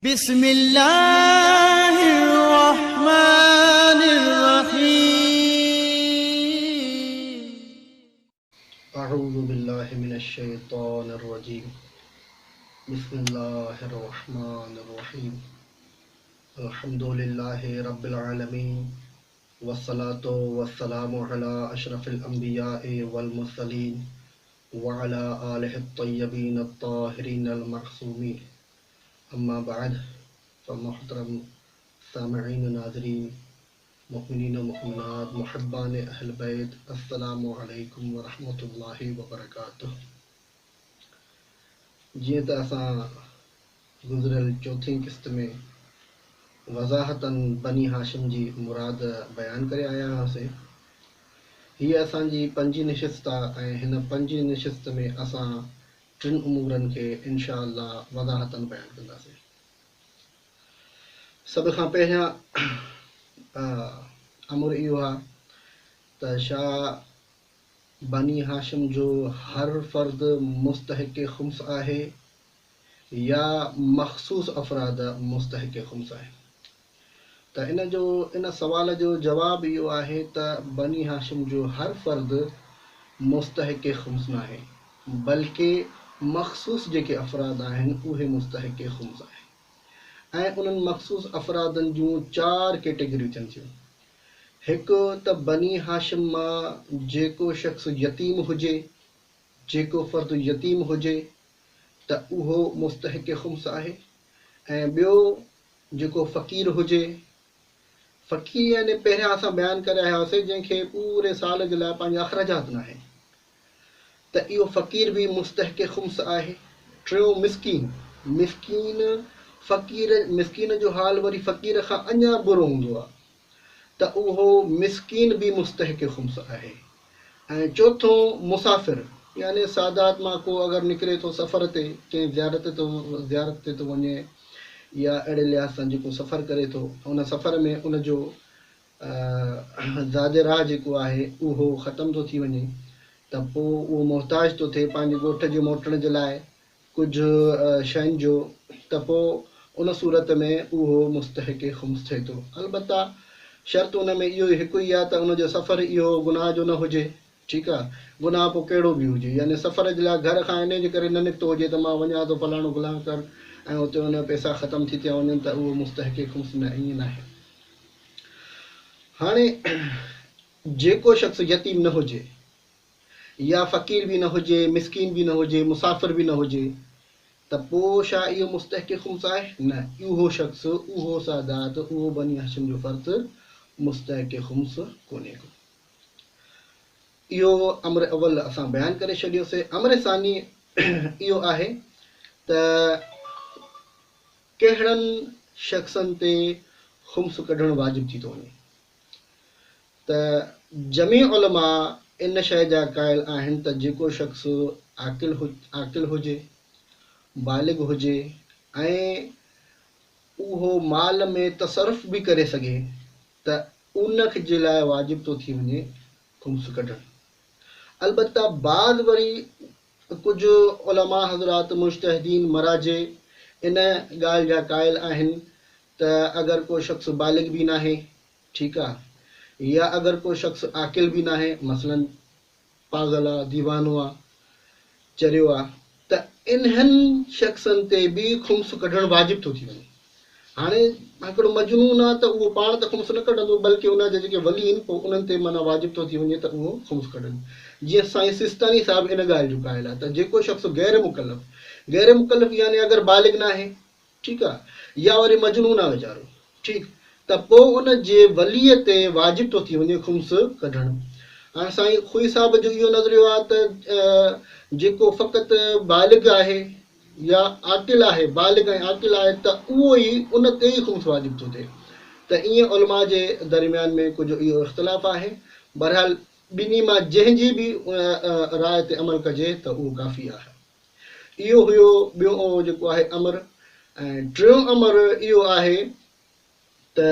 بسم الله الرحمن الرحيم. اعوذ بالله من الشيطان الرجيم بسم الله الرحمن الرحيم الحمد لله رب العالمين والصلاة والسلام على اشرف الانبياء والمرسلين وعلى آله الطيبين الطاهرين المعصومين اما بعد فمحترم سامعين ناظرين مؤمنين ومؤمنات محبان اهل بيت السلام عليڪم ورحمة الله وبرڪاته. جيئن ته اسان گذريل چوٿين قسط ۾ وضاحتاً بني هاشم جي مراد بيان ڪري آيا هئاسين، هيء اسان جي پنجين نشست آ ۽ هن پنجين نشست ۾ اسان ٽن امورن کي انشاء الله وضاحتاً بيان ڪنداسين. سڀ کان پهريان امر اهو آ ته ڇا بني هاشم جو هر فرد مستحق خمس آهي يا مخصوص افراد مستحق خمس آهن؟ ته ان جو ان سوال جو جواب اهو آهي ته بني هاشم جو هر فرد مستحق خمس ناهي بلڪه مخصوص جيڪي افراد آهن اهي مستحق خمس آهن ۽ انهن مخصوص افرادن جون چار ڪيٽيگريون ٿين ٿيون. هڪ ته بني هاشم مان جيڪو شخص يتيم هجي، جيڪو فرد يتيم هجي ته اهو مستحق خمس آهي ۽ ٻيو جيڪو فقير هجي، فقير يعني پهريان اسان بيان ڪري آيا هئاسين جنهن کي پوري سال جي لاء پنهنجا اخراجات ناهي ته اهو فقير به مستحق خمس آهي. ٽيون مسڪين، مسڪين فقير مسڪين جو حال وري فقير کان اڃا برو هوندو آهي ته اهو مسڪين به مستحق خمس آهي. ۽ چوٿون مسافر يعني سادات مان ڪو اگر نڪري ٿو سفر تي ڪنهن زيارت تي زيارت تي ٿو وڃي يا اهڙي لحاظ سان جيڪو سفر ڪري ٿو ان سفر ۾ ان جو زاد راهه جيڪو آهي اهو ختم ٿو ٿي وڃي ته پوء اهو محتاج ٿو ٿئي پنهنجي ڳوٺ جي موٽڻ جي لاء ڪجهه شين جو ته پوء ان صورت ۾ اهو مستحق خمس ٿئي ٿو. البته شرط ان ۾ اهو هڪ ئي آهي ته ان جو سفر اهو گناهه جو نه هجي. ٺيڪ آهي. گناهه پوء ڪهڙو به هجي. يعني سفر جي لاء گهر کان انهيء جي ڪري نه نڪتو هجي ته مان وڃان ٿو فلاڻو گناهه ڪر ۽ اتي ان جا پئسا ختم ٿي ٿيا وڃن ته اهو مستحق خمس نه ائين ناهي. هاڻي جيڪو شخص يتيم نه هجي. يا فقير به نه هجي، مسڪين به نه هجي، مسافر به نه هجي ته پوء ڇا اهو مستحق خمس آهي؟ نه، اهو شخص، اهو سادات، اهو بني هاشم جو فرد مستحق خمس ڪونهي ڪو. اهو امر اول اسان بيان ڪري ڇڏيوسي. امر ثاني اهو آهي ته ڪهڙن شخصن تي خمس ڪڍڻ واجب ٿي ٿو وڃي؟ ته جميع علماء ان شيء جا قائل آهن ته جيڪو شخص عاقل عاقل هجي، بالغ هجي ۽ اهو مال ۾ تصرف به ڪري سگهي ته ان جي لاء واجب ٿو ٿي وڃي خمس ڪڍڻ. البته بعض وري ڪجهه علماء حضرات مجتهدين مراجع ان ڳالهه جا قائل آهن ته اگر ڪو شخص بالغ به ناهي ٺيڪ آ يا اگر ڪو شخص عاقل به ناهي مثلاً پاڳل آ، ديوانو آ، چريو آ ته انهن شخصن تي به خمس ڪڍڻ واجب ٿو ٿي وڃي. هاڻي هڪڙو مجنون آ ته اهو پاڻ ته خمس نه ڪڍندو بلڪه ان جا جيڪي ولي آهن پوء انهن تي معنيٰ واجب ٿو ٿي وڃي ته اهو خمس ڪڍن. جيئن سائين سيستاني صاحب ان ڳالهه جو قائل آ ته جيڪو شخص غير مڪلف، غير مڪلف يعني اگر بالغ ناهي، ٺيڪ آ يا وري مجنون آ ويچارو ٺيڪ ته پو ان جي ولي تي واجب ٿو ٿي وڃي خمس ڪڍڻ. هاڻ سائين خوئي صاحب جو اهو نظريو آ ته جيڪو فقط بالغ آهي يا عاقل آهي بالغ ۽ عاقل آهي ته اهو ئي ان تي ئي خمس واجب ٿو ٿئي ته ائين علماء جي درميان ۾ ڪجهه اهو اختلاف آهي بهرحال ٻنهي مان جنهن جي به راء تي عمل ڪجي ته اهو ڪافي آهي. اهو هيو ٻيو جيڪو آهي امر ۽ ٽيون امر اهو آهي ته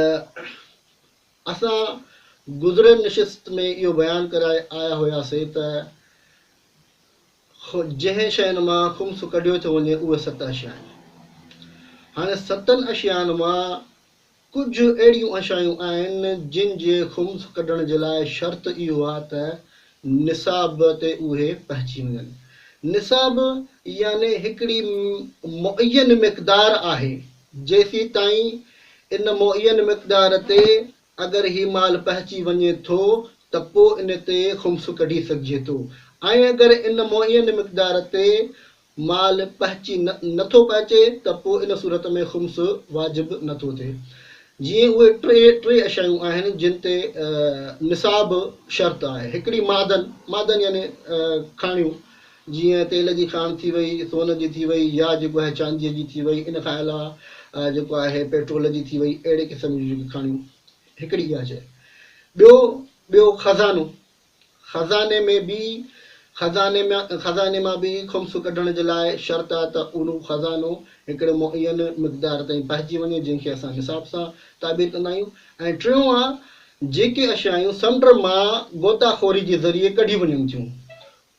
اسان گذريل نشست ۾ اهو بيان ڪرائي آيا هياسي ته جنهن شين مان خمس ڪڍيو ٿو وڃي اهي ست اشياء آهن. هاڻي ستن اشيائن مان ڪجهه اهڙيون اشيائون آهن جن جي خمس ڪڍڻ جي لاء شرط اهو آهي ته نصاب تي اهي پهچي وڃن. نصاب يعني هڪڙي معين مقدار آهي جيسيتائين ان معين مقدار تي اگر هي مال پهچي وڃي ٿو ته پوء ان تي خمس ڪڍي سگهجي ٿو ۽ اگر ان معين مقدار تي مال پهچي نه ٿو پهچي ته پوء ان صورت ۾ خمس واجب نه ٿو ٿئي. جيئن اهي ٽي اشيائون آهن جن تي نصاب شرط آهي. هڪڙي معدن، معدن يعني کاڻيون، جيئن تيل جي کاڻ ٿي وئي، سون جي ٿي وئي يا جيڪو آهي چانديء جي ٿي وئي، ان کان علاوه جيڪو آهي پيٽرول جي ٿي وئي، اهڙي قسم جون جيڪي کاڻيون، هڪڙي اها شيء. ٻيو ٻيو خزانو، خزاني ۾ به خزاني ۾ خزاني مان به خمس ڪڍڻ جي لاء شرط آهي ته اهو خزانو هڪڙي معين مقدار تائين پهچي وڃي جنهن کي اسان نصاب سان تعبير ڪندا آهيون ۽ ٽيون آهي جيڪي اشيائون سمنڊ مان غوطه خوري جي ذريعي ڪڍيون وڃن ٿيون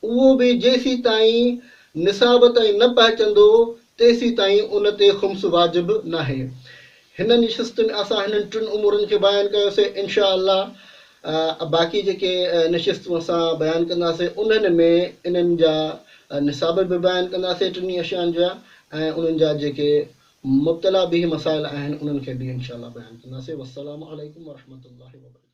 اهو به جيسيتائين نصاب تائين نه پهچندو تيسيتائين ان تي خمس واجب ناهي. هن نشست ۾ اسان هنن ٽن امورن کي بيان ڪيوسي انشاء الله باقي جيڪي نشستون اسان بيان ڪنداسي انهن ۾ انهن جا نصاب به بيان ڪنداسي ٽنهي اشيائن جا ۽ انهن جا جيڪي مبتلا به مسائل آهن انهن کي به انشاء الله بيان ڪنداسي والسلام عليڪم ورحمة الله وبرڪاته.